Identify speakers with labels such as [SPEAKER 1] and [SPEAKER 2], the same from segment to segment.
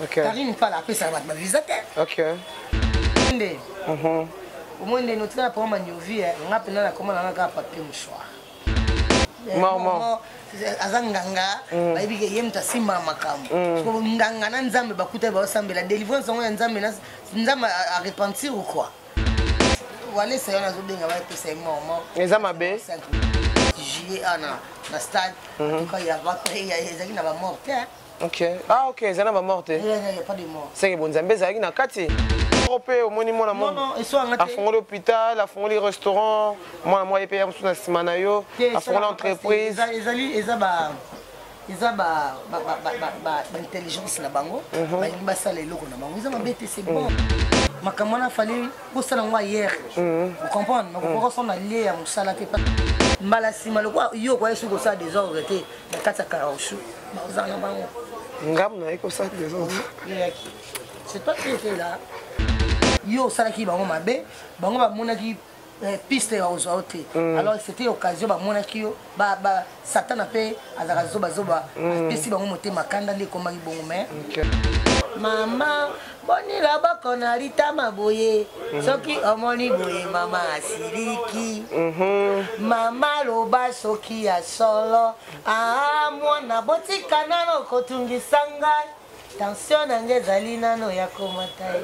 [SPEAKER 1] Karine Pala apesaka bato bavisa te. Nde omoni nde notikala mpona maniovi, nga mpena nakoma nanga kaka papier mouchoir.
[SPEAKER 2] Mama
[SPEAKER 1] aza nganga, bayebi ke ye moto asimbaka makambo. Nganga na Nzambe bakutaki, baosambela délivrance yango ya Nzambe, Nzambe arepentir ou quoi? Walesa yo nazobenga, bayepesa ye mort mort.
[SPEAKER 2] Eza mabe.
[SPEAKER 1] Juillet a na stade, en tout cas ezalaki na bamort te.
[SPEAKER 2] Ok, ah ok, eza na bamort te.
[SPEAKER 1] Pas de mort.
[SPEAKER 2] Seke bonzambe ezalaki na kati moko mpe. Omoni mwana
[SPEAKER 1] moko
[SPEAKER 2] afongoli hôpital, afongoli restaurant, mwana moko ye mpe ya mosusu na nsima na yo afongoli entreprise.
[SPEAKER 1] Ezali eza ba eza baintelligence na bango, balingi basala eloko na bango, eza mabe te, c'est bon. Makambo wana fallait bosala yango ailleurs, ocomprendre? Nakokoka na lie ya mosala te. Mbala nsima lokwa yo okoya soki kosala désordre te na kati ya caoutchouc, bakozala na bango.
[SPEAKER 2] Ngambo naye kosala désordre?
[SPEAKER 1] Yoyaki, c'est toi qui étais là. Yo osalaki bango mabe, bango bamonaki piste ya kozwa yo te. Alors c'était occasion, bamonaki yo. Satana mpe azalaka zobazoba, apesi bango motema kanda nde ekomaki bongo. Mais mama, boni loboko na litama boye? Soki omoni boye, mama asiliki. Mama, loba soki ya solo. Aa, mwana, botika nano kotungisa ngai, tension na ngai ezali nano ya komata ye.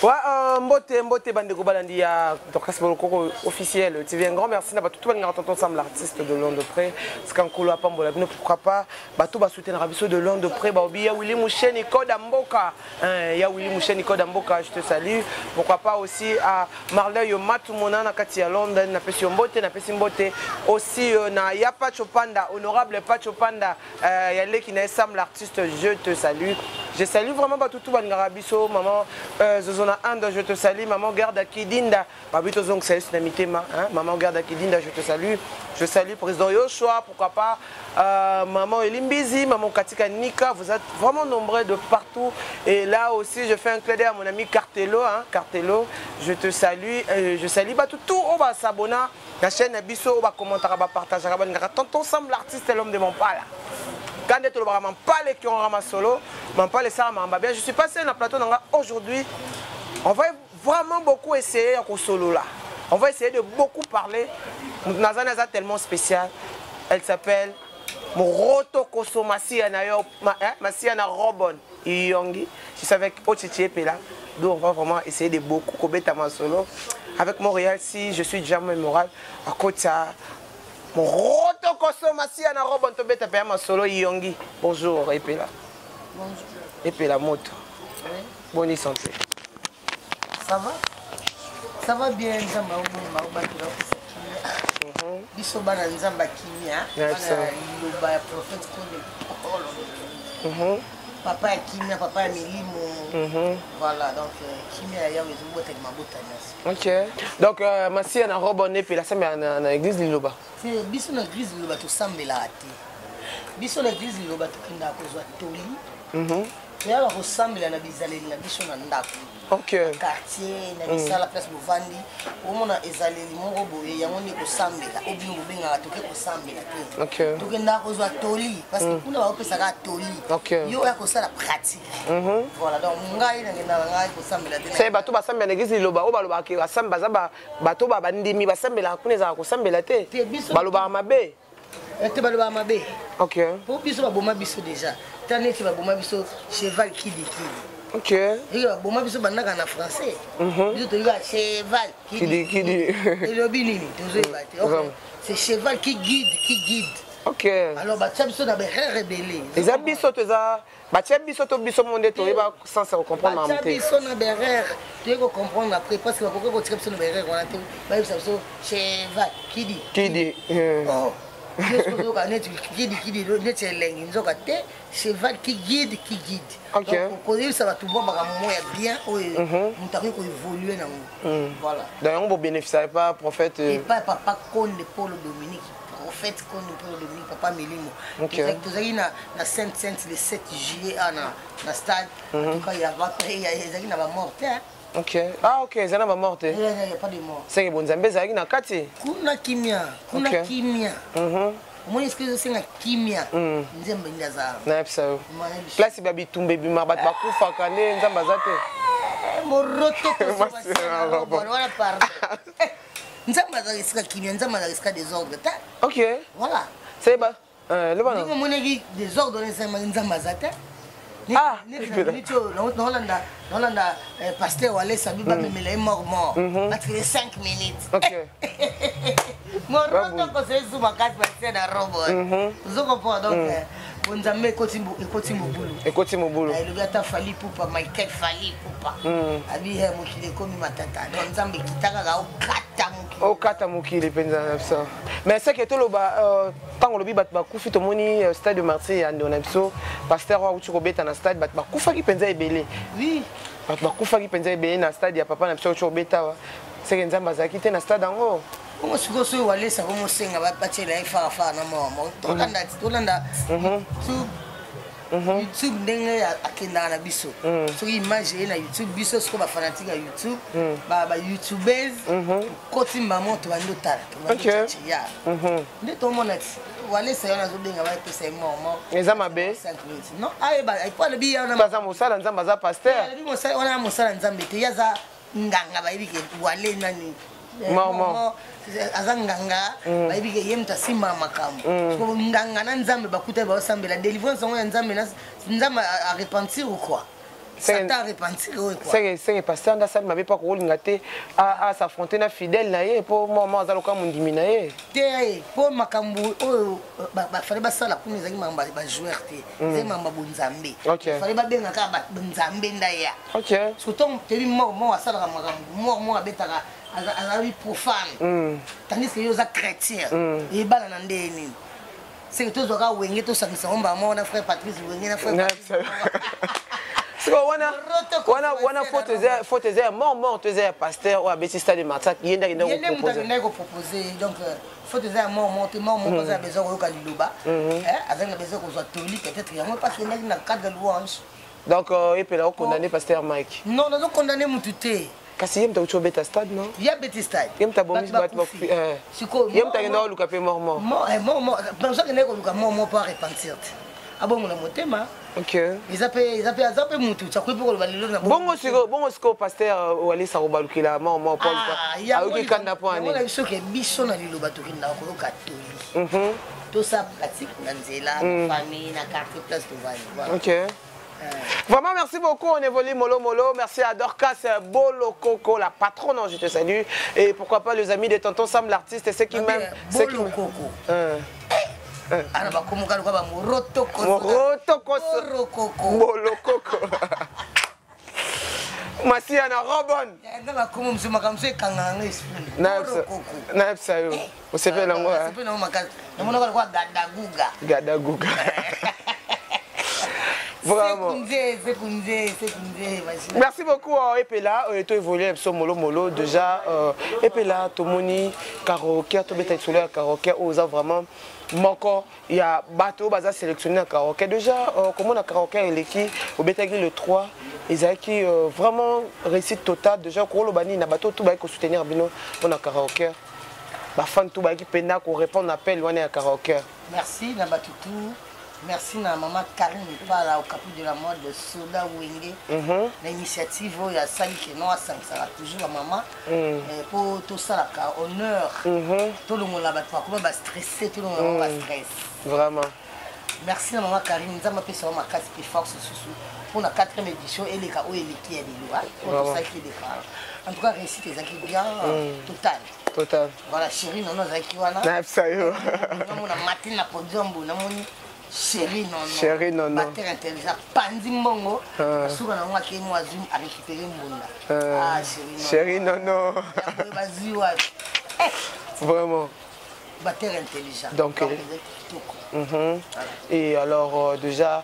[SPEAKER 2] Ouais, mbote mbote bandeko balandi ya Dorcas Bolokoko officiel TV. Un grand merci na bato tout balingaka tonton Sam l'artiste de loin de près. Sika nkolo apambola bino, pourquoi pas bato basoutenaka biso de loin de près. Baobi ya Willy Moucheni Koda Mboka. Hein, ya Willy Moucheni Koda Mboka, je te salue. Pourquoi pas aussi à Marley yo Matumona na kati ya London, na pesi yo mbote, na pesi mbote aussi na ya Pacho Panda, honorable Pacho Panda, ya leki na Sam l'artiste, je te salue. Je salue vraiment bato tout balingaka biso, maman Zozona Inde, je te salue, maman Garda Kidinda, babito zong salut na mitema, hein, maman Garda Kidinda, je te salue. Je salue président Yoshua, pourquoi pas maman Elimbizi, maman Katika Nika, vous êtes vraiment nombreux de partout. Et là aussi, je fais un clin d'œil à mon ami Cartello, hein, Cartello, je te salue, je salue bato tout oyo bas'abonner la chaîne na biso, oyo bacommentaka, bapartageaka, balingaka tonton Sam l'artiste, l'homme de Mampala. Quand tolobaka Mampala ekionga masolo, Mampala esala makambo bien. Je suis passé na plateau nanga aujourd'hui, on va vraiment beaucoup essayer ya kosolola. On va essayer de beaucoup parler. Naza naza tellement spécial. Elle s'appelle Moroto Koso Masia na yo, hein, Masia na Robon Iyongi. Je suis avec Ochichi Epela. Donc on va vraiment essayer de beaucoup kobeta masolo. Avec Montréal, si je suis jamais moral, à côté Moroto Koso Masia na Robon tobeta pe masolo Iyongi. Bonjour Epela.
[SPEAKER 1] Bonjour.
[SPEAKER 2] Epela moto.
[SPEAKER 1] Oui.
[SPEAKER 2] Bonne santé.
[SPEAKER 1] Ça va? Ça va bien, Nzambe aobomba obatela opesa kimia. Biso bana Nzambe akimia, bana liloba ya prophète Konde Polo. Papa ya kimia, papa ya milimo. Voilà, donc kimia ya Yawe ezobotaki mabota nyonso.
[SPEAKER 2] Ok. Donc Masia na robe on epela sambela na église liloba.
[SPEAKER 1] Te, biso na église liloba tosambelaka te. Biso na église liloba tokendaka kozwa toli. Toyaka kosambela na bizaleli na biso na ndako, quartier na misala, place bovandi, omona ezaleli moko boye, yango nde kosambela oyo bino bobengaka toke kosambela te. Tokendaka kozwa toli parce que kuna baopesaka toli, yo oya kosala pratique. Voilà, donc ngai nakendaka ngai kosambela te.
[SPEAKER 2] Se bato basambela na église liloba, oyo balobaka basambe baza bato bandimi basambelaka kuna, ezalaka kosambela te.
[SPEAKER 1] Te, biso
[SPEAKER 2] balobaka mabe.
[SPEAKER 1] Te, balobaka mabe.
[SPEAKER 2] Ok
[SPEAKER 1] Po biso baboma biso déjà, ta neti baboma biso cheval kidi kidi. Eke baboma biso bandaka na français, biso toyika cheval
[SPEAKER 2] kidi kidi.
[SPEAKER 1] Elobi nini tozoyeba te. Ok, c'est cheval qui guide, qui guide. Alors batia biso na berere ebele.
[SPEAKER 2] Eza biso to eza batia biso to biso mo nde toyeba sens ya kocomprendre makambo
[SPEAKER 1] batia
[SPEAKER 2] te.
[SPEAKER 1] Biso na berere, toyei kocomprendre après, parce que bakoki kotika biso na berere wana te, bayebisa biso cheval kidi
[SPEAKER 2] kidi.
[SPEAKER 1] Oh, ozoyoka neti kidi kidi, neti elengi, nzoka te, cheval qui guide, qui guide. Donc koyebisa bato mwa makambo moko ya bien oyo moto akoki koévolue nango. Voilà.
[SPEAKER 2] Donc yango bobénéficiare pas prophète
[SPEAKER 1] Epai papa Konde Polo Dominique, prophète Konde Polo Dominique, papa milimo. Tozalaki na Sainte Sainte le 7 juillet a na stade. En tout cas ezalaki na bamort te, hein.
[SPEAKER 2] Ok, ah ok, eza na bamort te.
[SPEAKER 1] Pas de mort.
[SPEAKER 2] Seke bonzambe ezalaki na kati.
[SPEAKER 1] Kuna kimia, kuna kimia. Omoni esika ezosenga kimia, nzembe nde aza.
[SPEAKER 2] Nayebisa yo, place ba bitumba ebima, bato bakufaka nde Nzambe aza te.
[SPEAKER 1] Moroto wana, pardon. Nzambe azalaka esika kimia, Nzambe azalaka esika désordre te.
[SPEAKER 2] Ok.
[SPEAKER 1] Voilà.
[SPEAKER 2] Seyeba loba.
[SPEAKER 1] Ndenge omonaki désordre wana esalemaki, Nzambe aza te. Neti oyo naolanda pasteur Walesa, bi bamemela ye mort mort, batikele 5 minutes. Moroto koso ezu makasi, batie na robo, ozo comprendre. Donc bonzambe ekoti mobulu.
[SPEAKER 2] Ekoti mobulu.
[SPEAKER 1] Elobi ata Fally Ipupa, Michael Fally Ipupa, abi mokili ekomi matata. Donc Nzambe ekita kaka, okata mokili.
[SPEAKER 2] Okata mokili mpenza na biso. Mais seke toloba, ntango olobi bato bakufi, tomoni stade de Martyr ya ndeko na biso pasteur oyo auti kobeta na stade, bato bakufaki mpenza ebele.
[SPEAKER 1] Oui.
[SPEAKER 2] Bato bakufaki mpenza ebele na stade ya papa na biso auti kobeta awa. Seke Nzambe azalaki te na stade yango.
[SPEAKER 1] Bongo sikoyo soki Walesa komosenga batiela ye farafara na mort, tolanda, tolanda YouTube ndenge akendaka na biso. Soki image eye na YouTube, biso sikoyo bafanatique ya YouTube, bayoutubers, koti mbamo, tobandi otala ya nde tomona ti Walesa yo nazobenga bapesa ye mort mort.
[SPEAKER 2] Eza mabe.
[SPEAKER 1] Non, ayeba po alobi ye wana
[SPEAKER 2] aza mosala Nzambe, aza pasteur.
[SPEAKER 1] Alobi mosala wana, mosala Nzambe te, ye aza nganga. Bayebi ke wale nani.
[SPEAKER 2] Mort.
[SPEAKER 1] Aza nganga, bayebi ke ye moto asimbaka makambo. Nganga na Nzambe bakuta, baosambela délivrance yango ya Nzambe, Nzambe arepentir ou quoi, Satan arepentir oyo quoi.
[SPEAKER 2] Seke pasteur nde asali mabe mpo akokolinga te as'affronte na fidèle na ye, mpo mama aza loka mondimi na ye.
[SPEAKER 1] Te, mpo makambo oyo bafale basala kuna ezalaki makambo bajoueur te, ezalaki makambo ya bonzambe. Fale babenga kaka Nzambe ndaya. Surtout toyebi mort mort asalaka makambo, mort mort abetaka, azali profane, tandis que yo oza chrétien. Eyebana na ndenge nini? Seke tozwaka Wenge, tosangisa ngo mbala moko na frère Patrice Wenge na frère.
[SPEAKER 2] Sikoyo wana faute eza ya mort mort to eza ya pasteur oyo abeti stade Martyr? Ye nde akenda.
[SPEAKER 1] Ye nde moto akendaki kopropose. Donc faute eza ya mort mort te. Mort mort aza na besoin koyoka liloba, azali na besoin kozwa toli, peut-être yango mpasi akendaki na cadre louange.
[SPEAKER 2] Donc epela okondamne pasteur Mike?
[SPEAKER 1] Non, nazokondamne mutu te.
[SPEAKER 2] Kasi ye moto auti obeta stade, non?
[SPEAKER 1] Ye abeti stade.
[SPEAKER 2] Ye moto abomisi bato bakufi. Ye moto akenda koluka mpe mort mort.
[SPEAKER 1] Mort mort akendaki koluka mort mort mpo arepentir te, abongola motema. Eza mpe, eza mpe, aza mpe mutu akoki mpe koloba lelo na
[SPEAKER 2] Bongo sikoyo pasteur Walisa kobalukela mort mort po ayoki kanda mpo
[SPEAKER 1] ani? Na biso ke biso na liloba tokendaka koyoka toli, tosala pratique na nzela, na famille, na quartier, place tovandi.
[SPEAKER 2] Ok. Vraiment, merci beaucoup. On évolue mollo mollo. Merci à Dorcas Bolo Coco, la patronne, je te salue. Et pourquoi pas les amis de Tonton Sam, l'artiste, et ceux qui m'aiment.
[SPEAKER 1] Bolo Coco. Ana bakomoka lokola bamoroto.
[SPEAKER 2] Moroto.
[SPEAKER 1] Koko.
[SPEAKER 2] Bolo Coco. Masia na Robon.
[SPEAKER 1] Nga bakomo mosu, makambo mosu ekangaka nga esprit.
[SPEAKER 2] Nayebisa yo. Osepeli yango?
[SPEAKER 1] Osepeli yango makasi. Namonaka lokola Gadaguga.
[SPEAKER 2] Gadaguga. Vraiment. Merci beaucoup Epela, to évolué biso molo molo déjà. Epela, tomoni karaoké, tobeta lisolo ya karaoké oyo oza vraiment moko ya bato oyo baza sélectionné na karaoké. Déjà komona karaoké eleki obetaki le 3, ezalaki vraiment réussite totale. Déjà koloba nini na bato oyo bayaki kosoutenir bino mpona karaoké, bafan to bayaki mpenza korépondre appel wana ya karaoké?
[SPEAKER 1] Merci na bato tout. Merci na mama Karine Pala au capu de la mode de Soda Wenge na initiative oyo asali ke no asangisaka toujours bamama mpo tosalaka honneur, tolongola bato bakoma bastresse, tolongola bango bastress.
[SPEAKER 2] Vraiment.
[SPEAKER 1] Merci na mama Karine, Nzambe apesa bango makasi mpe force lisusu mpona 4e édition eleka oyo eleki ya lelo oyo tosalaki eleka. En tout cas, réussite ezalaki bien total.
[SPEAKER 2] Total.
[SPEAKER 1] Voilà, chéri nono azalaki wana.
[SPEAKER 2] Nayebisa yo.
[SPEAKER 1] Namona matin na podium boye, namoni chéri nono.
[SPEAKER 2] Chéri nono.
[SPEAKER 1] Bater intelligent, pandi mbongo, suka nango akei mo azwi, arécupéré mbunda. Ah, chéri nono.
[SPEAKER 2] Chéri nono.
[SPEAKER 1] Yango bazwi wapi?
[SPEAKER 2] Vraiment.
[SPEAKER 1] Bater intelligent.
[SPEAKER 2] Donc,
[SPEAKER 1] ezalaki kitoko.
[SPEAKER 2] Et alors déjà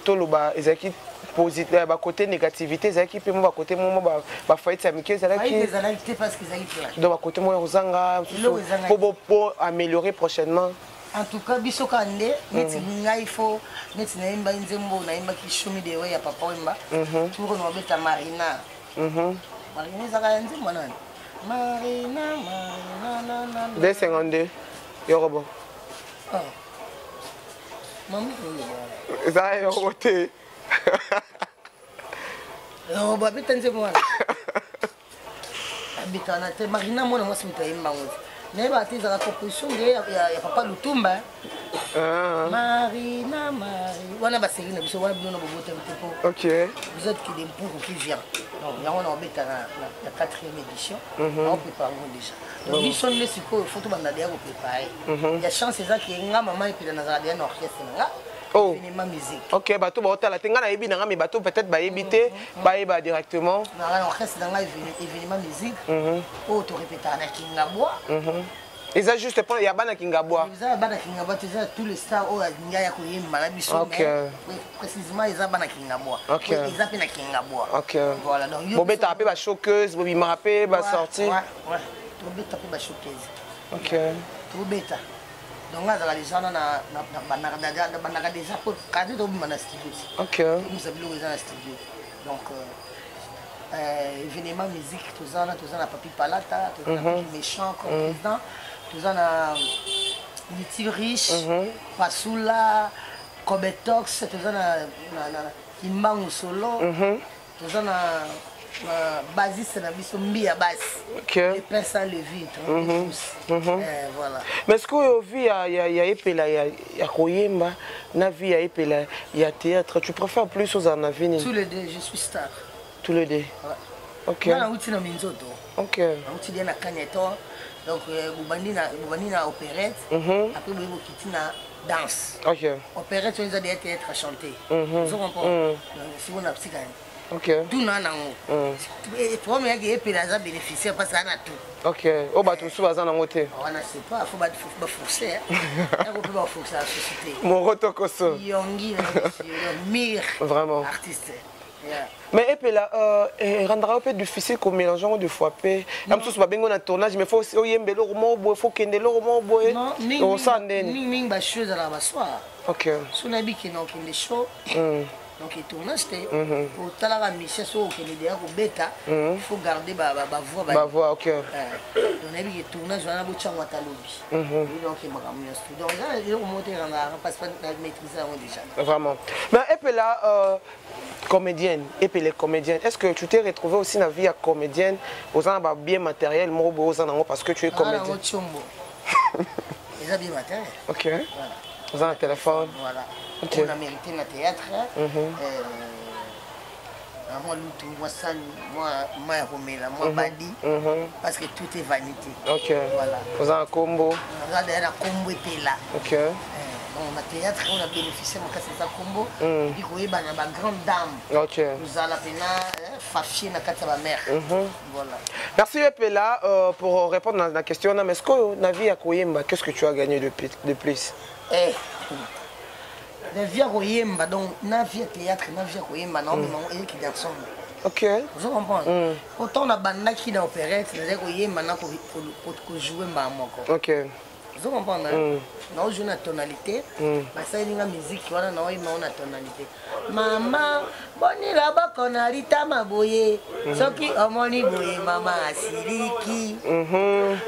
[SPEAKER 2] toloba ezalaki positif, bakote négativité ezalaki mpe mo bakote mo bafaillite ya mike ezalaki?
[SPEAKER 1] Ezalaki te parce que ezalaki plein.
[SPEAKER 2] Donc bakote moko ya kozanga po po améliorer prochainement?
[SPEAKER 1] En tout cas, biso kaka nde neti ngai fo neti nayembaki nzembo, nayembaki Show Me the Way ya Papa Wemba, turo na babeta Marina. Marina ezaka ya nzembo nani? Marina, Marina, na na na.
[SPEAKER 2] 252 yorobo.
[SPEAKER 1] Ah. Mama oyo.
[SPEAKER 2] Eza yorobo te.
[SPEAKER 1] Yorobo abeta nzembo wana. Abeta wana te. Marina mwana mwasi moto ayemba yango te. Nayebaka te ezalaka composition nde ya papa Lutumba.
[SPEAKER 2] Ah.
[SPEAKER 1] Marina, Marie. Wana baseri na biso wana bino na bobotami te po.
[SPEAKER 2] Ok.
[SPEAKER 1] Vous êtes que des mpuku qui vient. Donc yango na obeta na 4e édition. Na prépare yango déjà. Donc biso nde sikoyo faut tobanda deya kopréparer. Ya chance eza ke nga mama epela nazala deya na orchestre na nga.
[SPEAKER 2] Oh.
[SPEAKER 1] Événement musique.
[SPEAKER 2] Ok, bato baotala te nga nayebi na nga mais bato peut-être bayebi te bayeba directement.
[SPEAKER 1] Na orchestre na nga événement musique. Oyo torépétaka na Kingabwa.
[SPEAKER 2] Eza juste mpo ya bana Kingabwa.
[SPEAKER 1] Eza ya bana Kingabwa te, eza tous les stars oyo alingi aya koyemba na biso.
[SPEAKER 2] Ok.
[SPEAKER 1] Mais précisément eza bana Kingabwa.
[SPEAKER 2] Ok.
[SPEAKER 1] Eza mpe na Kingabwa.
[SPEAKER 2] Ok.
[SPEAKER 1] Voilà, donc yo
[SPEAKER 2] bobetaka mpe bashowcase, bobimaka mpe basortie.
[SPEAKER 1] Ouais, ouais. Tobeta mpe bashowcase.
[SPEAKER 2] Ok.
[SPEAKER 1] Tobeta. Donc nga azalaka déjà wana na bandaka déjà po kadi tobima na studio.
[SPEAKER 2] Ok.
[SPEAKER 1] Tobimisa biloko eza na studio. Donc événement musique toza wana, toza na Papi Palata, toza na Papi Méchant comme président, toza na Liti Riche, Pasula, Kobetox, toza na Kimbangu Solo, toza na basiste na biso Mbiya Basi.
[SPEAKER 2] Ok.
[SPEAKER 1] Le prince a levé, voilà.
[SPEAKER 2] Mais est-ce que vie ya epela ya koyemba na vie ya epela ya théâtre, tu préfères plus aux na vie nini?
[SPEAKER 1] Tous les deux, je suis star.
[SPEAKER 2] Tous les deux.
[SPEAKER 1] Ouais.
[SPEAKER 2] Ok.
[SPEAKER 1] Nga nauti na minzoto.
[SPEAKER 2] Ok.
[SPEAKER 1] Nauti dia na Kanyeto. Donc bobandi na opérette. Après boye bokiti na danse.
[SPEAKER 2] Ok.
[SPEAKER 1] Opérette oyo eza deya théâtre à chanter. Ozo comprendre? Donc sikoyo na tikani.
[SPEAKER 2] Ok.
[SPEAKER 1] Tout na nango. Problème yaki epela aza bénéficiaire parce que aza na tout.
[SPEAKER 2] Ok. Oyo bato mosusu baza nango te.
[SPEAKER 1] Wana c'est pas, faut baforcer. Yako mpe baforcer la société.
[SPEAKER 2] Moroto koso.
[SPEAKER 1] Yongi na mire.
[SPEAKER 2] Vraiment.
[SPEAKER 1] Artiste. Yeah.
[SPEAKER 2] Mais epela rendra un peu difficile qu'on mélange de fois pe. Ya mosusu babengi na tournage mais faut oyemba eloko moko boye, faut okende eloko moko boye.
[SPEAKER 1] Non, mingi
[SPEAKER 2] Osala ndeni.
[SPEAKER 1] mingi mingi bashow ezalaka basoir.
[SPEAKER 2] Ok.
[SPEAKER 1] So nayebi ke na okende show. Donc tournage te. Otalaka mission so okende deya kobeta, il faut garder bavoix.
[SPEAKER 2] Bavoix, ok.
[SPEAKER 1] Donc nayebi ke tournage wana botyango ata lobi. Donc makambo nyonso. Donc eza eloko moko te erangaka parce que na maîtrise yango déjà.
[SPEAKER 2] Vraiment. Mais epela comédienne, et puis les comédiennes, est-ce que tu t'es retrouvée aussi dans la vie à comédienne, aux gens bien matériel, mot aux gens parce que tu es comédienne?
[SPEAKER 1] Ah, tchombo. Eza bien matériel.
[SPEAKER 2] Ok.
[SPEAKER 1] Voilà.
[SPEAKER 2] Aux gens téléphone.
[SPEAKER 1] Voilà.
[SPEAKER 2] Ok.
[SPEAKER 1] On a mérité le théâtre. Moi, Loutou, moi, Sani, moi, moi, Romela, moi, Badi, parce que tout est vanité.
[SPEAKER 2] Ok.
[SPEAKER 1] Voilà.
[SPEAKER 2] Aux gens combo.
[SPEAKER 1] On a d'ailleurs un combo et là.
[SPEAKER 2] Ok.
[SPEAKER 1] Donc, on a théâtre, on a bénéficié, mon cas, c'est ça, combo. Et puis, il y a une grande dame.
[SPEAKER 2] Ok.
[SPEAKER 1] Nous allons la fafier dans la mère. Voilà.
[SPEAKER 2] Merci, Epela, pour répondre à la question. Mais est-ce que la vie à Koyemba, qu'est-ce que tu as gagné de plus?
[SPEAKER 1] Eh. La vie à Koyemba, donc, la vie à théâtre, la vie à Koyemba, non, mais on est qui ensemble.
[SPEAKER 2] Ok.
[SPEAKER 1] Vous comprenez? Autant on a banda qui dans opérette, la vie à Koyemba, on a joué moko.
[SPEAKER 2] Ok.
[SPEAKER 1] Vous comprenez? On joue na tonalité, basali nga musique wana na oyima na tonalité. Mama, boni loboko na litama boye, soki omoni boye mama asiliki.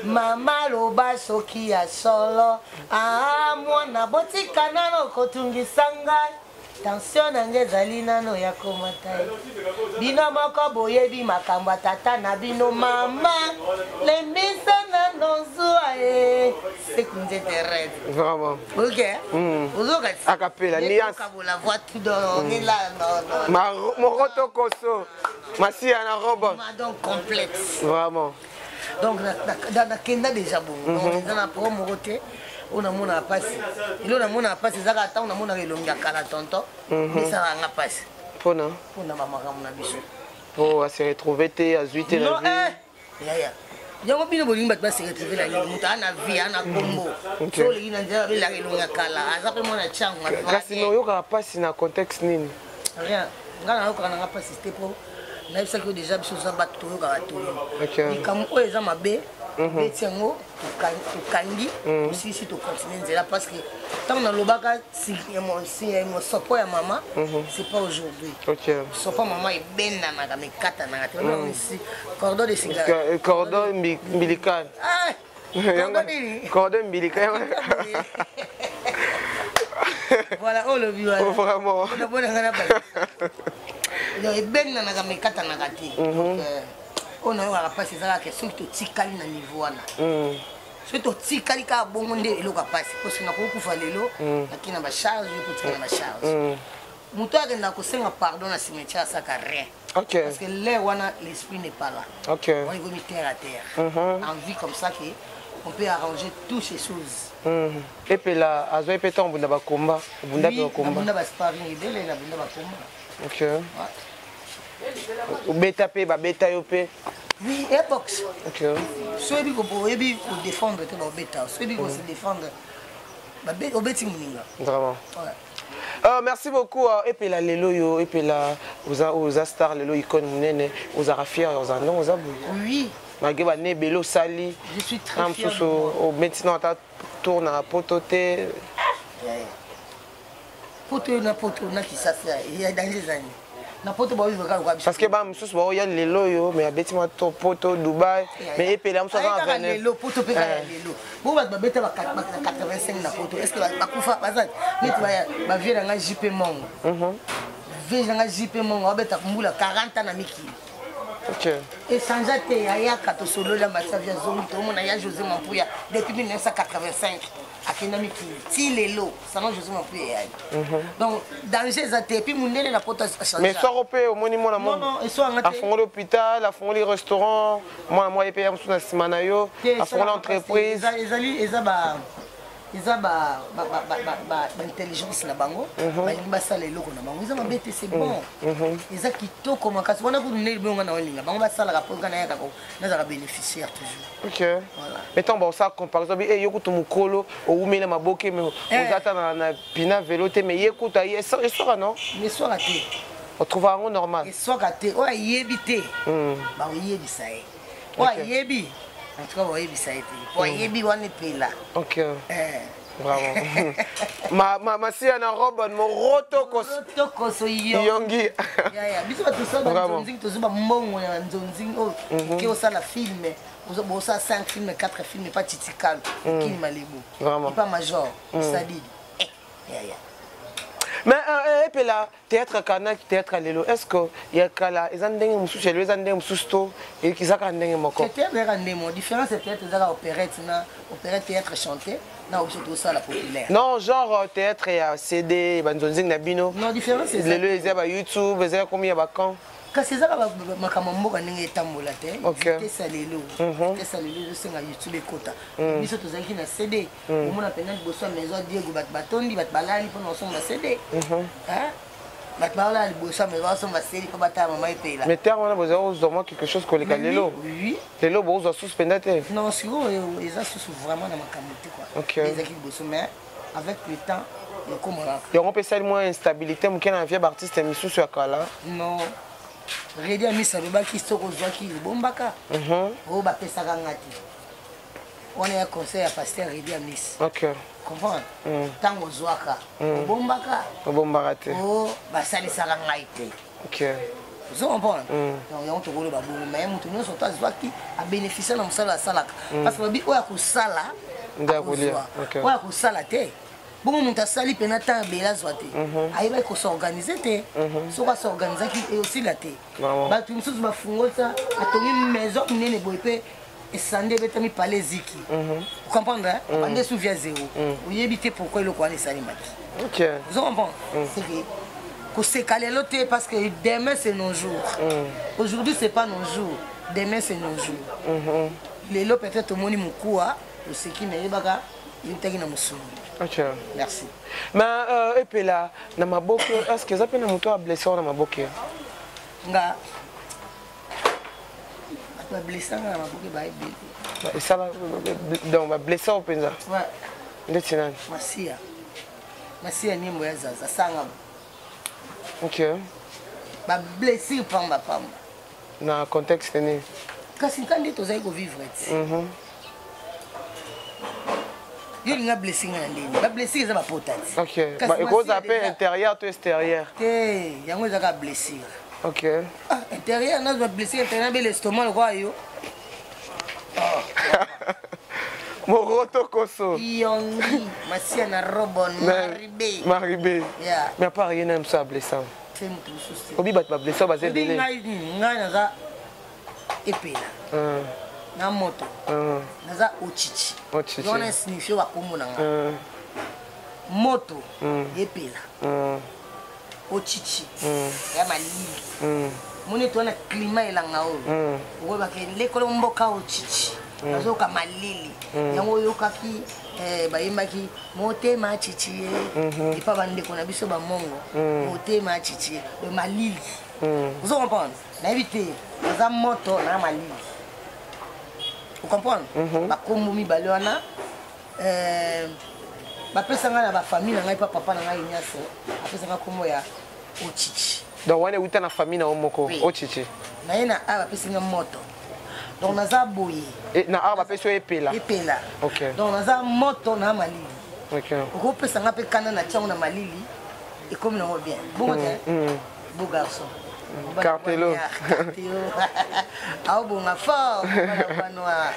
[SPEAKER 1] Mama loba soki ya solo, ah mwana botika nano kotungisa ngai. Tension na ngai ezali nano ya komata ye. Bino moko boyebi makambo ya tata na bino mama, lembisa nano zuwa ye. Sekunze terrain.
[SPEAKER 2] Vraiment.
[SPEAKER 1] Ok. Ozoka ti.
[SPEAKER 2] A cappella, nuance.
[SPEAKER 1] Okabola voix tout dans, on est là, non, non.
[SPEAKER 2] Ma moroto koso. Masia na robe.
[SPEAKER 1] Ma donc complexe.
[SPEAKER 2] Vraiment.
[SPEAKER 1] Donc na kenda déjà bon. Donc eza na problème moko te. On a mon passe. Il a mon passe ezaka ata on a mon elongi ya kala tonton. Misala nga passe.
[SPEAKER 2] Pona.
[SPEAKER 1] Pona ba makambo na biso.
[SPEAKER 2] Po a se retrouver te azui te na
[SPEAKER 1] Non,
[SPEAKER 2] vie.
[SPEAKER 1] eh. Ya ya. Yango bino bolingi bato ba se retrouver na nini? Moto ana vie, ana kombo.
[SPEAKER 2] Ok.
[SPEAKER 1] So olingi na nzela babelaka elongi ya kala. Aza mpe mwana ntango, aza
[SPEAKER 2] Kasi
[SPEAKER 1] te.
[SPEAKER 2] me oyokaka mpasi na contexte nini?
[SPEAKER 1] Rien. Nga nayokaka nanga mpasi te po nayebisaki yo déjà biso toza bato toyokaka toli.
[SPEAKER 2] Ok.
[SPEAKER 1] Likambo oyo eza mabe, Tobeti yango, tokangi, tosilisi, tocontinue nzela, parce que ntango nalobaka mosopo ya mama, c'est pas aujourd'hui. Sopo mama ebendanaka, mekatanaka te. Babengisi cordon de
[SPEAKER 2] sécurité, cordon ombilical.
[SPEAKER 1] Ah, cordon nini?
[SPEAKER 2] Cordon ombilical.
[SPEAKER 1] Voilà, oyo olobi wana.
[SPEAKER 2] Vraiment.
[SPEAKER 1] Mpona na donc ebendanaka, mekatanaka te. Donc, oyo nayokaka mpasi eza kaka soki totikali na niveau wana, soki totikali kaka bongo nde eloko ya mpasi, parce que nakokufa lelo, naki na bacharge, yo kotika na bacharge. Moto akendaka kosenga pardon na cimetière asaka rien, parce que l'air wana, l'esprit n'est pas là. On est mis terre à terre en vie, comme ça que on peut arranger toutes ces choses.
[SPEAKER 2] Epela azwaki mpe ntango obunda bakomba, obunda mpe
[SPEAKER 1] Oui,
[SPEAKER 2] bakomba?
[SPEAKER 1] Nabunda basparring ebele, nabunda bakomba. Ouais.
[SPEAKER 2] Obeta mpe, babeta yo mpe?
[SPEAKER 1] Oui, airbox. So oyebi oyebi kodéfendre te, baobeta. So oyebi kose défendre, obeti moninga.
[SPEAKER 2] Vraiment.
[SPEAKER 1] Ouais.
[SPEAKER 2] Merci beaucoup. Epela, lelo yo Epela oza, oza star lelo, icône monene, ozalaka fier, oza ndongo, oza boye?
[SPEAKER 1] Oui.
[SPEAKER 2] Malgré bane ebele osali.
[SPEAKER 1] Je suis très
[SPEAKER 2] Na
[SPEAKER 1] fier de
[SPEAKER 2] mosusu
[SPEAKER 1] moi.
[SPEAKER 2] obeti na ata tour na poto te.
[SPEAKER 1] Poto na poto na Kisasa ya danger ezali na poto, baoyo kaka lokola biso.
[SPEAKER 2] Parce que ba mosusu baoya lelo oyo, mais abeti mwa tour poto, Dubai, mais Epela mosusu aza na
[SPEAKER 1] Ayekaka
[SPEAKER 2] 29.
[SPEAKER 1] Lelo poto mpe kaka ya lelo bo bato babeta ba 85 na poto, est ce que bakufa? Baza neti bavie na ngai JP Mongo, vie na ngai JP Mongo abeta mbula 40 ans na mikili. Echangea te. Ayaka, tosolola masavi, azongi, tomona ya José Mampuya depuis 1985, akenda mikili ti lelo, salon José Mampuya eyali. Donc danger eza te, et puis mundele na poto.
[SPEAKER 2] Mais soko mpe omoni mwana
[SPEAKER 1] Non, non, eswanga te.
[SPEAKER 2] afongoli hôpital, afongoli restaurant, mwana mwa ye mpe ya mosusu na nsima na yo afongoli entreprise.
[SPEAKER 1] Ezali eza baintelligence na bango, balingi basala eloko na bango. Eza mabe te, c'est bon, eza kitoko makasi wana kutu. Ndenge bongo na olinga bango basalaka mpo nga nayaka nazalaka bénéficiaire toujours. Voilà.
[SPEAKER 2] Mais ntango baosala comparaison bi yo kutu mokolo owumeli na maboke, mais oza ata na pina velo te, mais ye kutu aye, eswaka non?
[SPEAKER 1] Eswaka te.
[SPEAKER 2] Otrouva yango normal?
[SPEAKER 1] Eswaka te. Oyo ayebi te, bakoyebisa ye. Oyo ayebi, en tout cas bakoyebisa ye te, po ayebi wana Epela.
[SPEAKER 2] Vraiment, ma masiya na robe moroto kos.
[SPEAKER 1] Tokoso yo.
[SPEAKER 2] Yongi.
[SPEAKER 1] Yaya, biso bato tosala banzonzingi, tozwa bambongo ya banzonzingi oyo oke osala film, bosala 5 film, 4 film, epa Titikalo, okini Malebo, epa Major Sadidi. Yaya.
[SPEAKER 2] Mais Epela, théâtre kana, théâtre lelo, est ce que ya kala eza ndenge mosusu, ya lelo eza ndenge mosusu, to ezaka ndenge moko?
[SPEAKER 1] Théâtre ezaka ndenge, différence ya théâtre ezaka opérette na opérette, théâtre chanté na biso tosala populaire.
[SPEAKER 2] Non, genre théâtre ya CD, banzonzingi na bino.
[SPEAKER 1] Non, différence eza
[SPEAKER 2] Lelo eza ba YouTube, eza komi ya bacamp.
[SPEAKER 1] Kasi ezaka makambo ya mboka ndenge etambola te. Vitesse ya lelo, vitesse ya lelo ezosenga YouTube ekota. Biso tozalaki na CD, omona mpena liboso ya maison ya Diego bato batondi, bato balali mpona kosomba CD. Hein? Bato balala liboso ya maison, basomba CD mpo batala mama Epela.
[SPEAKER 2] Mais terre wana bozala kozwa mwa quelque chose koleka lelo.
[SPEAKER 1] Oui.
[SPEAKER 2] Lelo bozwa susu mpenza te.
[SPEAKER 1] Non, sikoyo eza susu vraiment na makambo te quoi. Ezalaki liboso, mais avec le temps ekomonaka.
[SPEAKER 2] Yango mpe esali mwa instabilité moke na vie ya baartiste misusu ya kala.
[SPEAKER 1] Non, Redi Amisi alobaki soki ozwaki, obombaka. Oyo bapesaka nga te wana ya conseil ya pasteur Redi Amisi. Comprendre, ntango ozwaka, obombaka.
[SPEAKER 2] Obombaka te.
[SPEAKER 1] O basalisaka ngai te. Ozo comprendre? Donc yango tokoloba bongo, mais moto nyonso to azwaki abénéficie na mosala asalaka, parce que babi oyo akosala
[SPEAKER 2] Nde akolia.
[SPEAKER 1] akozwa. Oyo akosala te, bongo moto asali mpena ntan ebele azwa te, ayebaki kos'organiser te. Soki as'organisaki, eosila te. Bato mosusu bafungolisa, atongi maison monene boye mpe esande ebetami, pale eziki. Comprendre, bande suvi ya zéro, oyebi te pourquoi eloko wana esalemaki. Ozo comprendre? C'est que koseka lelo te, parce que demain c'est nos jours. Aujourd'hui c'est pas nos jours, demain c'est nos jours. Lelo peut-être omoni mokuwa, oseki, nayebaka eutaki na mosuni. Merci.
[SPEAKER 2] Mais Epela, na maboke, est ce que eza mpe na moto ablesse wana maboke?
[SPEAKER 1] Nga, bato bablessanga na maboke baebele.
[SPEAKER 2] Esala donc bablesse oyo mpenza?
[SPEAKER 1] Ouais.
[SPEAKER 2] Ndeti nani?
[SPEAKER 1] Masiya, Masiya nyimbo ya Zaza sanga. Bablessure pamba pamba.
[SPEAKER 2] Na contexte nini?
[SPEAKER 1] Kasi nka nde tozali kovivre ti. Yo olinga blessure nga na ndeni? Bablessure eza bapota ti.
[SPEAKER 2] Ok. Ekozala mpe intérieur to extérieur?
[SPEAKER 1] Te, yango eza kaka blessure.
[SPEAKER 2] Ok.
[SPEAKER 1] Ah, intérieur, nazwa blessure intérieur, bele estomac lokola yo.
[SPEAKER 2] Moroto koso.
[SPEAKER 1] Yongi, masia na robon, maribe.
[SPEAKER 2] Maribe.
[SPEAKER 1] Yeah.
[SPEAKER 2] Mais à part ye na mosu ablessa.
[SPEAKER 1] Te, moto mosusu te.
[SPEAKER 2] Obi bato bablessa baza ebele.
[SPEAKER 1] Ngai ngai naza epela. Na moto. Naza ochichi.
[SPEAKER 2] Ochichi.
[SPEAKER 1] Wana signifie bakombo na ngai. Moto epela. Ochichi. Ya malili. Moni ete wana climat elanga oyo. Okoyebaka lekolo mboka ochichi. Nazoyoka malili. Yango oyokaki bayembaki motema chichi ye epa bandeko na biso bamongo, motema chichi ye malili. Ozo comprendre? Nayebi te, naza moto na malili, ocomprendre? Bakombo mibale wana bapesa ngai na bafamille na ngai, mpa papa na ngai nyonso apesa ngai kombo ya Ochichi.
[SPEAKER 2] Donc wana euta na famille na yo moko?
[SPEAKER 1] Oui.
[SPEAKER 2] Ochichi.
[SPEAKER 1] Na ye na a bapesi ngai moto, donc naza boye.
[SPEAKER 2] Na awa bapesi yo epela?
[SPEAKER 1] Epela.
[SPEAKER 2] Ok.
[SPEAKER 1] Donc naza moto na malili.
[SPEAKER 2] Ok.
[SPEAKER 1] Okopesa nga mpe kanda na tiango na malili, ekomi nango bien bongo te. Beau garçon.
[SPEAKER 2] Cartelo.
[SPEAKER 1] Aobonga fort noir,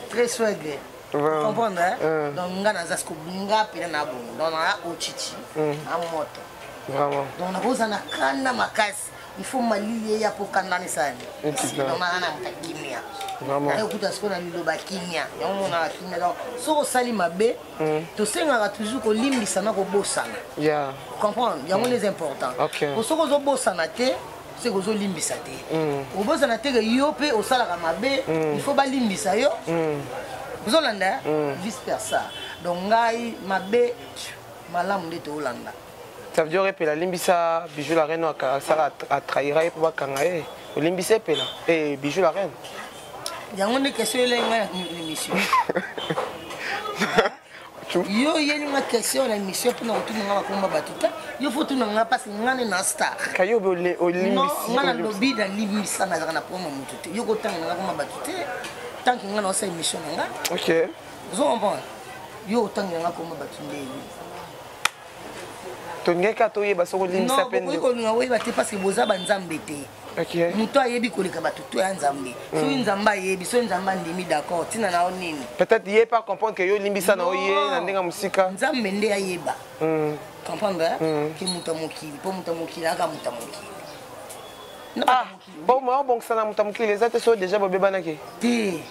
[SPEAKER 1] très swag. Comprendre, hein? Donc nga naza siko, nga mpena na bongo, donc na ochichi na moto.
[SPEAKER 2] Vraiment.
[SPEAKER 1] Donc nakozala na kanda makasi, il faut malili eya mpo kanda nesani. Donc naza na moto kimia.
[SPEAKER 2] Vraiment.
[SPEAKER 1] Nayokuta sikoyo na liloba kimia, yango monaka kimia. Donc soki osali mabe, tosengaka toujours kolimbisa na kobosana. Comprendre? Yango nde eza important. Po soki ozobosana te, soki ozolimbisa te, obosana te ke yo mpe osalaka mabe, il faut balimbisa yo. Ozolanda, vice versa. Donc ngai mabe malamu nde toolanda.
[SPEAKER 2] Ça veut dire epela alimbisa Bijou la Reine asala atrahira ye mpo bakanga ye. Olimbisa epela e Bijou la Reine?
[SPEAKER 1] Yango nde question elai ngai na émission. Yo oyeli nga question na émission mpona kotuna nga bakomba bato te. Yo fo tuna nga parce nga nde na star.
[SPEAKER 2] Kayo obe olimbisi?
[SPEAKER 1] Nga nalobi nalimbisa, nazalaka na problème ya motu te. Yo kotanga nanga komba bato te tant que nga naosala émission na nga.
[SPEAKER 2] Ok.
[SPEAKER 1] Ozo comprendre? Yo otangela nga komba bato ndeni?
[SPEAKER 2] Tolingaki kaka toyeba soki olimbisa mpe.
[SPEAKER 1] Bokoki kolinga oyeba te parce que boza banzambe te. Moto ayebi koleka bato to ya Nzambe. Soki Nzambe ayebi, soki Nzambe andimi, d'accord, ntina na yo nini?
[SPEAKER 2] Peut-être ye pas comprendre que yo olimbisa na yo ye na ndenge ya mosika.
[SPEAKER 1] Nzambe nde ayeba. Comprendre ke moto ya mokili, mpo moto ya mokili aka moto ya mokili.
[SPEAKER 2] Ah bon, ma obongisa na moto ya mokili eza te, soki déjà bobebanaki?
[SPEAKER 1] Te.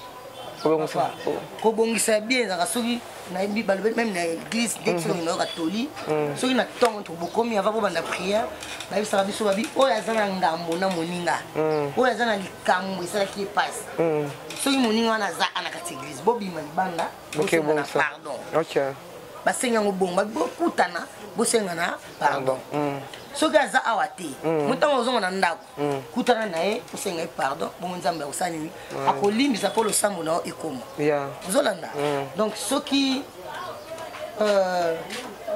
[SPEAKER 1] Kobongisa bien ezalaka soki nayebi balobi même na église nde biso nayoka toli, soki na ntongo to bokomi avant bobanda prière, bayebisaka biso babi oyo aza na ngambo na moninga, oyo aza na likambo esalaki ye pasi, soki moninga wana aza ana kati église, bobima libanda, bosengana pardon. Basengi yango bongo, babi bokutana, bosengana pardon. Soki aza awa te, motango ozonga na ndako, kutana na ye, osenga ye pardon. Bongo Nzambe akosala nini? Akolimbisa mpo losambo na yo ekoma. Ozolanda? Donc soki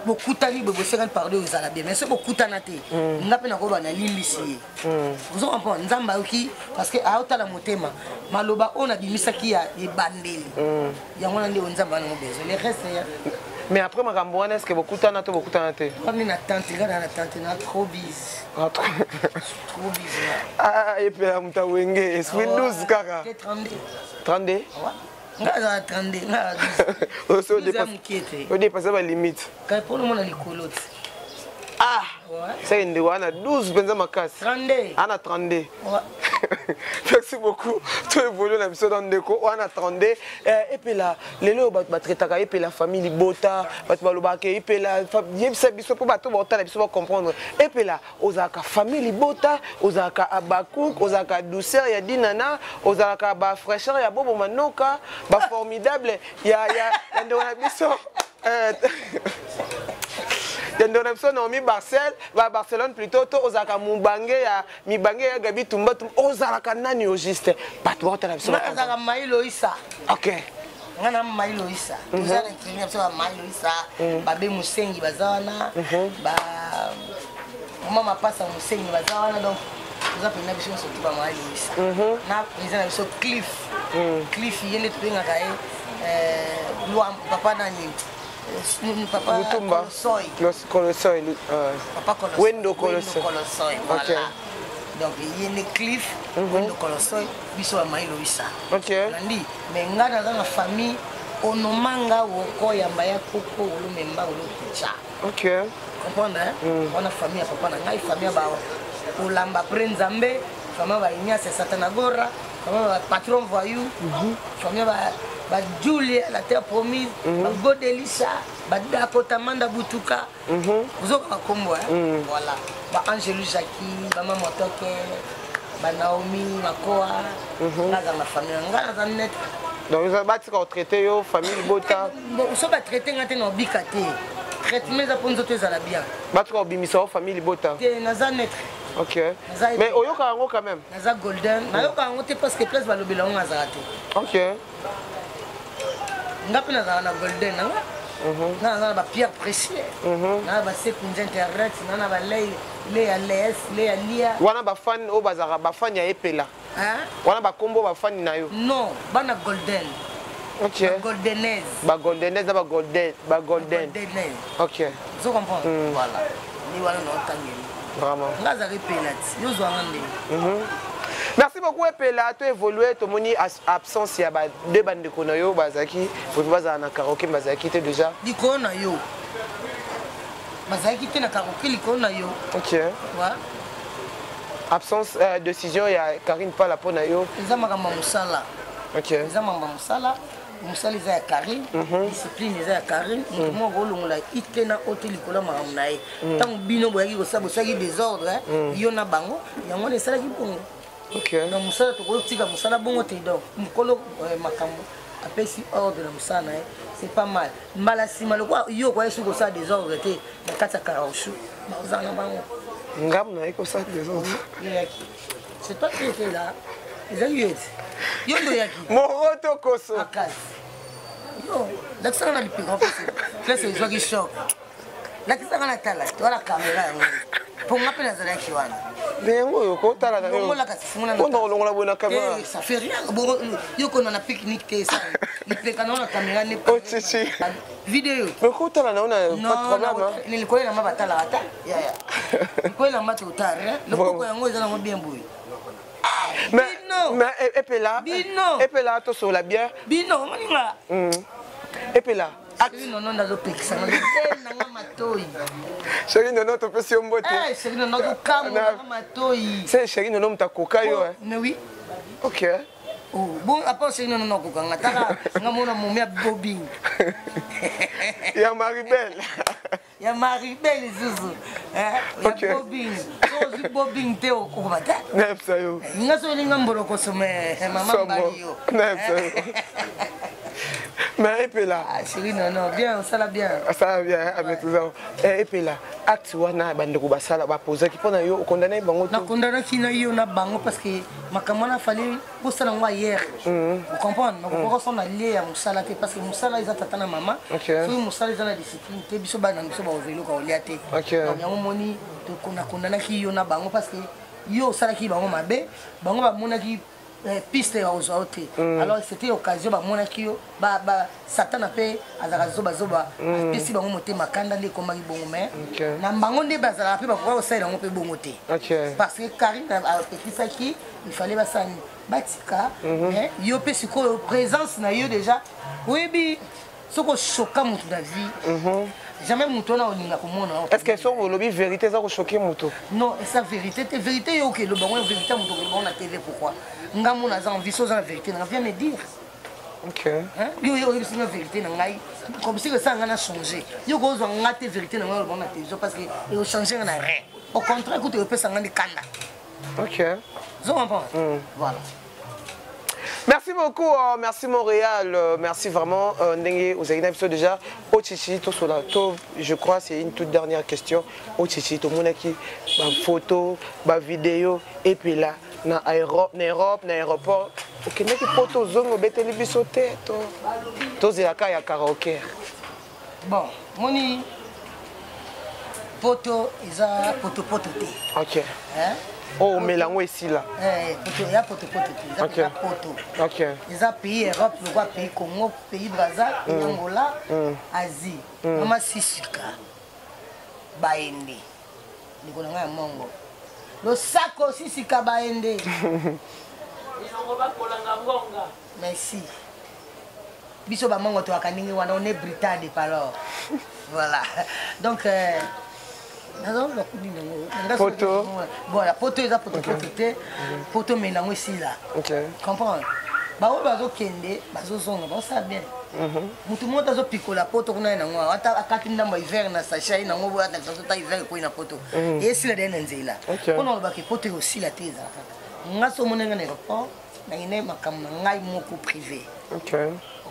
[SPEAKER 1] bokutani boye, bosengani pardon, ezala bien. Mais soki bokutana te, nga mpe nakoyeba nalimbisi ye. Ozo comprendre? Nzambe ayoki parce que aotala motema. Maloba oyo nabimisaki ya ebandeli, yango wana nde oyo Nzambe wana ngo besoin, le reste ya
[SPEAKER 2] Mais après makambo wana, est ce que bokutana to bokutana te?
[SPEAKER 1] Kwami na tante, nga na tante na trop bise.
[SPEAKER 2] Ah, trop.
[SPEAKER 1] Trop bise.
[SPEAKER 2] Ah, epela moto awenge esprit 12 kaka.
[SPEAKER 1] Te, 32.
[SPEAKER 2] 32?
[SPEAKER 1] Ouais. Nga azala 32, nga 12 ya mokie te.
[SPEAKER 2] Odépasser balimite.
[SPEAKER 1] Kai mpona omona likolo te.
[SPEAKER 2] Ah, seke ndeko wana 12 mpenza makasi.
[SPEAKER 1] 32.
[SPEAKER 2] Ana 32.
[SPEAKER 1] Ouais.
[SPEAKER 2] Merci beaucoup. To évolue na biso dans ndeko wana 32. Epela, lelo oyo bato batraitaka epela famille libota, bato balobaka epela, yebisa biso mpo bato baotala biso bacomprendre. Epela, ozalaka famille libota, ozalaka Abakuk, ozalaka douceur ya Dinana, ozalaka bafraîcheur ya Bobo Manoka, baformidable ya ndeko na biso, ya ndeko na biso Naomi Barcel, ba Barcelone plutôt, to ozalaka mobange ya mibange ya Gabi Tumba Tumba, ozalaka nani au juste? Bato baotala biso.
[SPEAKER 1] Nga nazalaka Mai Loisa.
[SPEAKER 2] Ok.
[SPEAKER 1] Nga na Mai Loisa, toza na clinique na biso, ba Mai Loisa, babe Mosengi baza wana, ba mama Mapasa Mosengi baza wana. Donc toza mpenza biso nyonso to ba Mai Loisa na président na biso Cliff. Cliff ye nde tobengaka ye. Papa nani, papa
[SPEAKER 2] Lutumba.
[SPEAKER 1] Kolosoy.
[SPEAKER 2] Kolosoy.
[SPEAKER 1] Papa Kolosoy.
[SPEAKER 2] Wendo Kolosoy.
[SPEAKER 1] Kolosoy, voilà. Donc ye nde Cliff Wendo Kolosoy, biso bamai Loisa. Nandi, mais nga naza na famille onomanga wokoyamba ya koko olomemba olokuca. Comprendre, hein? Wana famille ya papa na ngai, famille ya ba olamba pre Nzambe, famille ya ba Ignace ya Satanagora, famille ya ba patron voyou, famille ya ba Julia la terre promise, ba Godelisa, ba Dakota Manda Butuka. Ozoka bakombo, hein? Voilà, ba Angelu Jacki, ba Mama Toke, ba Naomi Makoa. Nga aza na famille na nga, naza net.
[SPEAKER 2] Donc batika kotraite yo famille libota.
[SPEAKER 1] Bon, so batraite nga te, na obika te. Traitement eza mpo nzoto ezala bien.
[SPEAKER 2] Batika kobimisa yo famille libota.
[SPEAKER 1] Te, naza net.
[SPEAKER 2] Mais oyoka yango quand même?
[SPEAKER 1] Naza golden, nayoka yango te parce que place balobela yango nazala te. Nga mpe nazala na golden nanga, nga naza na bapierre précieux, nga na basekunzi internet, nga na balei le ya les le ya lia.
[SPEAKER 2] Wana bafani oyo bazalaka bafani ya Epela?
[SPEAKER 1] Hein?
[SPEAKER 2] Wana bakombo bafani na yo?
[SPEAKER 1] Non, bana golden. Bagoldenaise.
[SPEAKER 2] Bagoldenaise na bagolden, bagolden.
[SPEAKER 1] Goldenaise. Ozo comprendre? Voilà, ni wana na otangeli.
[SPEAKER 2] Vraiment.
[SPEAKER 1] Nga azalaka Epela ti yo zwanga ndenge.
[SPEAKER 2] Merci beaucoup Epela. To évolué, tomoni absence ya ba deux bandeko na yo bazalaki po bazala na karaoké, bazalaki te déjà.
[SPEAKER 1] Likolo na yo bazalaki te na karaoké, likolo na yo. Ouais.
[SPEAKER 2] Absence, décision ya Karine Pala mpo na yo?
[SPEAKER 1] Eza makambo ya mosala. Eza makambo ya mosala. Mosala eza ya Karine, discipline eza ya Karine. Moto moko olongola ite na o te likolo ya makambo na ye. Ntango bino boyaki kosala, bosalaki désordre, yo na bango, yango wana esalaki bongo. Donc mosala, tokotika mosala bongo te. Donc mokolo makambo apesi ordre na mosala na ye, c'est pas mal. Mbala nsima lokwa yo okoya soki kosala désordre te na kati ya karaoke, bakozala na bango.
[SPEAKER 2] Ngambo naye kosala désordre?
[SPEAKER 1] Yo yaki, c'est toi qui étais là, ezali yo ete yo nde oyaki.
[SPEAKER 2] Moro to koso.
[SPEAKER 1] Makasi yo, lakisanga na lipeka place ezwaki choc, lakisanga na tala te wana caméra yango, mpo nga mpe nazalaki wana.
[SPEAKER 2] Mais yango oyo kotala na yo.
[SPEAKER 1] Longola kasi, fungola.
[SPEAKER 2] Mpona kolongola boye na caméra?
[SPEAKER 1] Eh, ça fait rien. Bongo yo kona na pique-nique te, ça lipeka na wana caméra ne.
[SPEAKER 2] Oh, chichi.
[SPEAKER 1] Vidéo.
[SPEAKER 2] Mais kotala na yo na pas de problème, hein?
[SPEAKER 1] Non, likolo elamba batalaka ta yaya, likolo elamba totare loboko yango eza nango bien boye.
[SPEAKER 2] Mais
[SPEAKER 1] Bino.
[SPEAKER 2] mais Epela.
[SPEAKER 1] Bino.
[SPEAKER 2] Epela, tosola bien.
[SPEAKER 1] Bino omoninga.
[SPEAKER 2] Epela.
[SPEAKER 1] Chéri Nono nazopekisanga te nanga matoi.
[SPEAKER 2] Chéri Nono, topesi yo mbote.
[SPEAKER 1] Eh, chéri Nono azokamwa matoi.
[SPEAKER 2] Se chéri Nono moto akoka yo, hein?
[SPEAKER 1] Mais oui. Oh, bon, apa chéri Nono nakokanga taka nga mona momi ya bobing.
[SPEAKER 2] Ya Maribel.
[SPEAKER 1] Ya Maribel lisusu. Eh, ya bobing, so ozwi bobing te, okokoba te.
[SPEAKER 2] Nayebisa yo.
[SPEAKER 1] Nga so olinga mbolokoso me mama.
[SPEAKER 2] Somo.
[SPEAKER 1] Mbali yo.
[SPEAKER 2] Nayebisa yo, mais Epela.
[SPEAKER 1] Ah, chéri Nono, bien, osala bien.
[SPEAKER 2] Asala bien avec toujours. Epela, acte wana bandeko basala bapozaki mpo na yo, okondane bango to?
[SPEAKER 1] Nakondanaki na yo na bango parce que makambo wana fallait bosala yango ailleurs, ocomprendre? Nakokoka so na lie ya mosala te parce que mosala eza tata na mama. Soki mosala eza na discipline te, biso bana na biso bakozwa eloko ya kolia te. Donc yango moni nakondanaki yo na bango parce que yo osalaki bango mabe, bango bamonaki piste ya kozwa yo te. Alors c'était occasion bamonaki yo Satana mpe azalaka zobazoba, apesi bango motema kanda nde ekomaki bongo. Mais na bango nde bazalaka mpe bakoka kosalela yango mpe bongo te parce que Karine apekisaki, il fallait basala nini, batika. Mais yo mpe sikoyo présence na yo déjà, oyebi soki oshoka motu na vie, jamais motu wana olinga komona yo.
[SPEAKER 2] Est ce que soki olobi vérité eza kochoke moto?
[SPEAKER 1] Non, eza vérité te. Vérité yo okeloba yango, vérité ya moto okeloba yango na TV, pourquoi? Nga mona aza envie, so oza na vérité nanga, viens me dire. Hein? Yo oyebisi nga vérité na ngai comme si esala nga na change. Yo kozwa nga te vérité na ngai oloba na télévision parce que ekochange nga na rien, au contraire kutu ekopesa nga nde kanda. Ozo comprendre? Voilà.
[SPEAKER 2] Merci beaucoup, merci Montréal, merci vraiment ndenge ozali na biso déjà. Ochichi, tosola to, je crois c'est une toute dernière question. Ochichi, tomonaki ba photo, ba vidéo et puis là na Europe, na aéroport, okendaki poto, ozongi, obeteli biso te, to tozelaka ya karaoke?
[SPEAKER 1] Bon, moni poto eza potopoto te. Hein?
[SPEAKER 2] Oyo omela yango esila.
[SPEAKER 1] Eh, poto ya potopoto te, eza mpenza poto. Eza pays Europe lokwa pays Congo, pays Brazza, pays Angola, Asie. Mama Sisika Baende, ndeko na ngai ya mongo, losako Sisika Baende. Merci. Biso bamongo toyaka ndenge wana, on est britade alors. Voilà. Donc
[SPEAKER 2] poto.
[SPEAKER 1] Voilà, poto eza potopoto te, poto me nango esila. Comprendre, baoyo bazokende bazozonga bazosala bien. Motu moko azopikola poto kuna ye nango ata akati ndambo ya hiver na sachet ye nango boye, ata hiver ekoyi na poto esila deya na nzela. Mpona olobaka poto ekosila te, ezala kaka nga so omoni nga na aéroport, nakende makambo na ngai moko privé.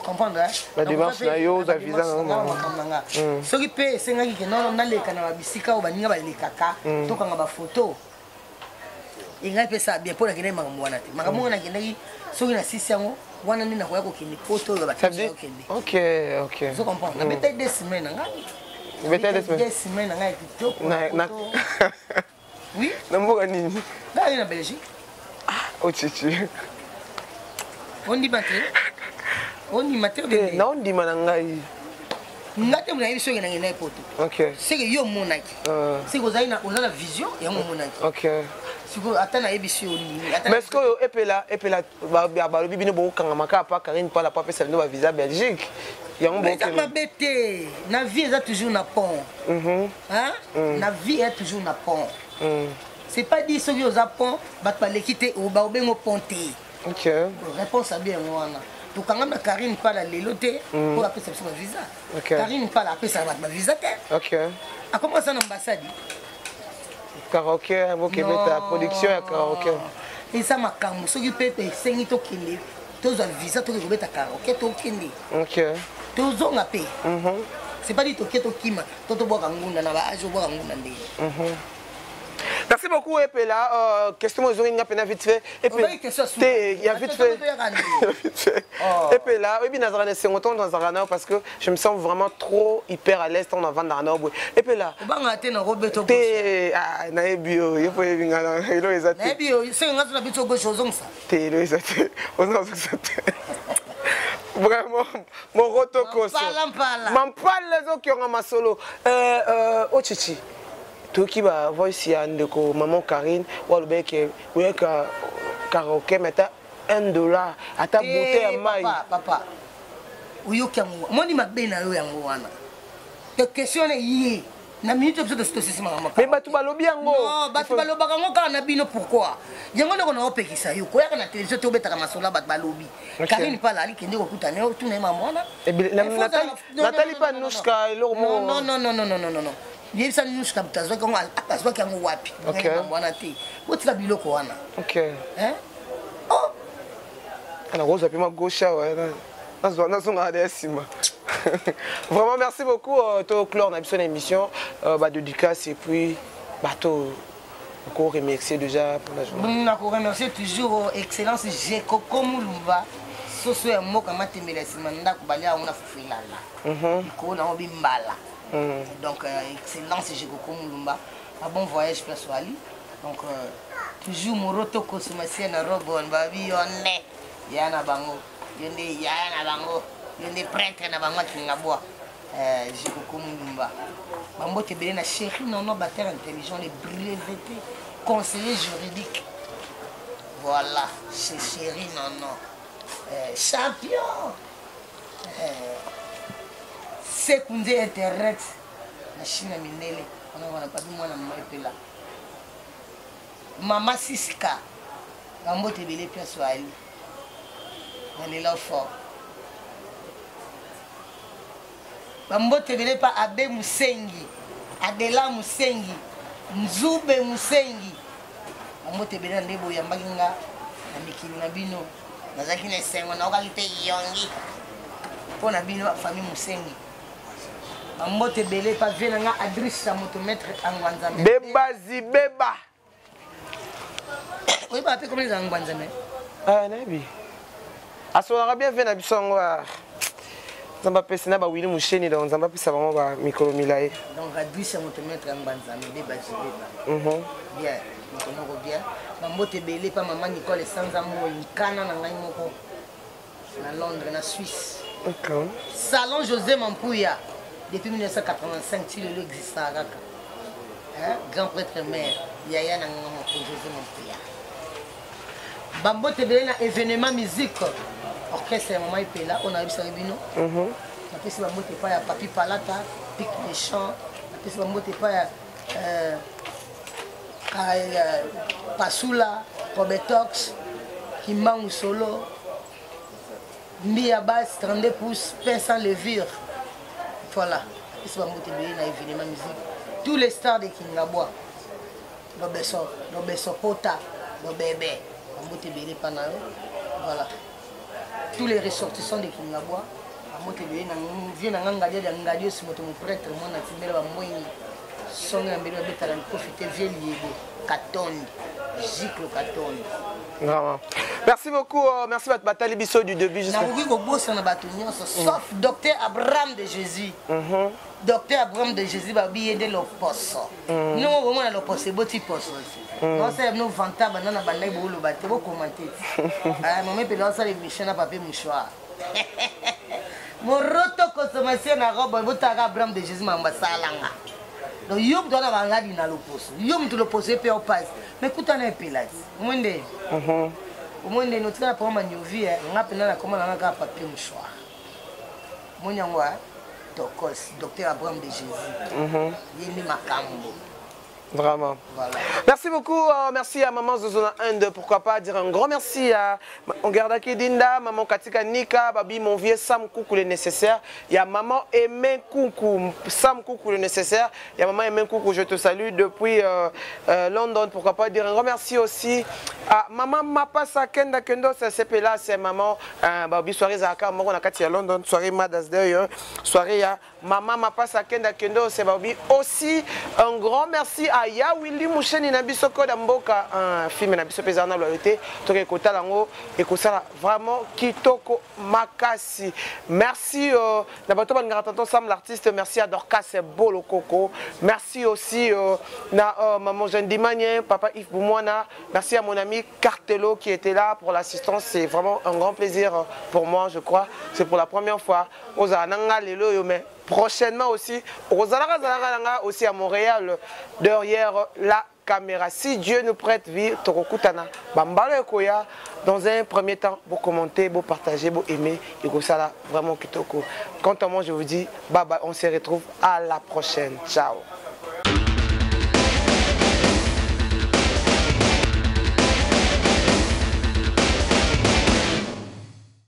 [SPEAKER 1] Comprendre?
[SPEAKER 2] Badémarche na yo, oza visa.
[SPEAKER 1] Makambo na nga, soki mpe esengaki ke nono naleka na babisika oyo baninga balekaka, tokanga bafoto, engai mpe esala bien mpo nakendaki makambo wana te. Makambo wana nakendaki, soki nasisi yango wana nde nakoya kokende poto oyo
[SPEAKER 2] batokende.
[SPEAKER 1] Ozo comprendre? Nabetaki 2 semaines na ngai. 2 semaines na ngai ya kitoko. Oui.
[SPEAKER 2] Na mboka nini?
[SPEAKER 1] Ngai na Belgique.
[SPEAKER 2] Ochichi.
[SPEAKER 1] Ondima te, ondima te.
[SPEAKER 2] Naondima na ngai.
[SPEAKER 1] Nga te, nayebi soki nakenda poto. Seke yo omonaki, seke ozali oza na vision yango omonaki. Sikoyo ata nayebi si ondimi.
[SPEAKER 2] Mais sikoyo Epela, Epela, balobi bino bokokangama kaka pa Karine Pala po apesa bino bavisa Belgique yango.
[SPEAKER 1] Eza mabe te, na vie eza toujours na pont. Na vie eza toujours na pont. C'est pas dit soki oza pont, bato baleki te, baobengo pont te. Réponse abi yango wana, tokangami na Karine Pala lelo te mpo apesa biso bavisa. Karine Pala apesaka bato bavisa te. Akomasa na ambassade.
[SPEAKER 2] Karaoke bokebeta, production ya karaoke.
[SPEAKER 1] Eza makambo soki mpe esengi tokende tozwa visa, toke kobeta karaoke, tokende, tozonga mpe. C'est pas dit toke tokima to tobwaka ngunda na baage, obwaka ngunda ndenge.
[SPEAKER 2] Merci beaucoup Epela. Question ezongi nga pena vite fait. Te ya vite fait. Vite fait. Epela, oyebi nazalaka na esengo ntango nazalaka na yo parce que je me sens vraiment trop hyper à l'aise ntango navandaka na yo boye. Epela.
[SPEAKER 1] Obangaka te na robeto.
[SPEAKER 2] Te, nayebi yo, yo mpo oyebi nga elo eza te.
[SPEAKER 1] Nayebi yo, soki nga so na biso gauche ozongisa.
[SPEAKER 2] Te, elo eza te. Ozongisa te. Vraiment, moroto koso.
[SPEAKER 1] Mampala.
[SPEAKER 2] Mampala ezokionga masolo. Ochichi. Toyoki ba voice ya ndeko maman Karine oyo alobaki oyaka karaoke mais ata 1 dollar, ata bouteille ya mai.
[SPEAKER 1] Papa, oyoki yango, moni mabe na yo yango wana te. Question wana ye na minute biso tosisi makambo.
[SPEAKER 2] Mais bato balobi yango.
[SPEAKER 1] Bato balobaka yango kaka na bino. Pourquoi yango ndeko na opekisa yo koyaka na télévision te, obetaka masolo ya bato balobi? Karine Pala alikende kokutana yo, tuna ye mama wana.
[SPEAKER 2] Natali pa Nuska eloko
[SPEAKER 1] moko. Non, non, non, non, non, non, non, yebisa Nuska moto azwaki yango, azwaki yango wapi? Makambo wana te, botika biloko wana.
[SPEAKER 2] Nakozwa mpe magauche awa, nazongaka deya nsima. Vraiment merci beaucoup. To clore na biso na émission, badédicace et puis bato oko remercier déjà pour la journée.
[SPEAKER 1] Nako remercier toujours Excellence Jekoko Mulumba, soso ya mboka, matembela nsima ndako, balia yango na fufu elala likolo nango bimbala. Donc Excellence Jekoko Mulumba, un bon voyage place wali. Donc toujours moroto kosumasia na robe babi yo nde ya na bango, yo nde yaya na bango, yo nde prêtre na bango akinga bwa. Jekoko Mulumba, bambote ebele na chéri Nono Bater intelligent, le breveté conseiller juridique. Voilà, c'est chéri Nono, champion, sekunze internet na Chine ya mindele wana wana, papi mwana mama Epela, mama Siska, bambote ebele place ali nalela fort. Bambote ebele pa abe Musengi, Adela Musengi, Nzube Musengi, bambote ebele na nde boyambaki nga na mikili na bino. Nazalaki na esengo, naokaki mpe yongi mpo na bino famille Musengi. Bambote ebele pa vie na nga Adrisa moto, maître Angwanzambe.
[SPEAKER 2] Bebazi beba.
[SPEAKER 1] Oyebaka mpe komi ezala Ngwanzambe?
[SPEAKER 2] Nayebi, asolaka bien vie na biso yango. Nzambe apesi na ba Willy Musheni donc Nzambe apesa bango ba mikolo milayi.
[SPEAKER 1] Donc adresse ya moto maître Mbanza mebe bajibeba. Bien, moto moko bien. Bambote ebele pa mama Nicole Sanza Moi nkana na ngai moko na Londres na Suisse.
[SPEAKER 2] Okay.
[SPEAKER 1] Salon José Mampuya depuis 1985 ti lelo existaka kaka. Hein? Grand prêtre mère yaya na ngai moko José Mampuya. Bambote ebele na événement musique orchestre ya mama Epela oyo nayebisaki bino. Napesi bambote epai ya Papi Palata, Pic des Champs, napesi bambote epai ya Pasula, Robetox, Kimbangu Solo, Mbiya Basse, 32 pouces, pain sans levure. Voilà, napesi bambote ebele na événement musique. Tous les stars de Kingabwa. Lobeso, lobeso pota, lobebe, bambote ebele epa na yo. Voilà. Tous les ressortissants de Kingabwa, bambote ebele na vie na nga ngadia ya ngadios moto mo prêtre mwana timbela bamwengi. Songe ya mbeli babetaka likofi te vie liebe katondi gicle katondi.
[SPEAKER 2] Vraiment. Merci beaucoup. Merci bato batali biso du début jusqu'à
[SPEAKER 1] nakoki kobosana bato nyonso sauf docteur Abraham de Jésus. Docteur Abraham de Jésus babi ye nde loposo. Ndenge okomona loposo eboti poso. Naosala bino vanta banda na bandaki boloba te bokomante te. Mama epela osala émission na papier mouchoir. Moroto consommation na robe ebotaka Abraham de Jésus makambo asalanga. Donc yo moto wana baladi na loposo. Yo moto loposo epe opasi. Mais kutana epela ti. Omoni nde? Omoni nde notikala pona maniovi nga mpena nakoma nanga kaka papier mouchoir. Omoni yango Tokos, docteur Abraham de Jésus. Ye nde makambo.
[SPEAKER 2] Vraiment.
[SPEAKER 1] Voilà.
[SPEAKER 2] Merci beaucoup. Merci à Maman Zozona 1, pourquoi pas dire un grand merci à Ongerda Kidinda, Maman Katika Nika, Babi, mon vieux Sam Koukou le nécessaire. Il y a Maman Aimé Koukou, Sam Koukou le nécessaire. Il y a Maman Aimé Koukou, je te salue depuis London. Pourquoi pas dire un grand merci aussi à Maman Mapasa Kenda Kendo, c'est là, c'est Maman Babi soirée Zaka, Moko Nakati à London, soirée Mother's Day, soirée ya Maman Mapasa Kenda Kendo, c'est Babi. Aussi, un grand merci à Ya Willy Moucheni Nabiso Koda Mboka, un film Nabiso Pezana Loyauté, Toke Kota Lango, et Kosala, vraiment Kitoko Makasi. Merci, na bato ba tonton Sam l'artiste, merci à Dorcas Bolo Coco. Merci aussi na Maman Jeanne Dimanie, Papa Yves Boumouana. Merci à mon ami Cartello qui était là pour l'assistance. C'est vraiment un grand plaisir pour moi, je crois. C'est pour la première fois. Ozala nanga lelo yo, mais prochainement aussi, Ozala zala nanga aussi à Montréal, derrière la caméra. Si Dieu nous prête vie, tokokutana bambalo ekoya. Dans un premier temps, vous commentez, vous partagez, vous aimez, et vous ça là, vraiment kitoko. Quant à moi, je vous dis bye bye, on se retrouve à la prochaine. Ciao.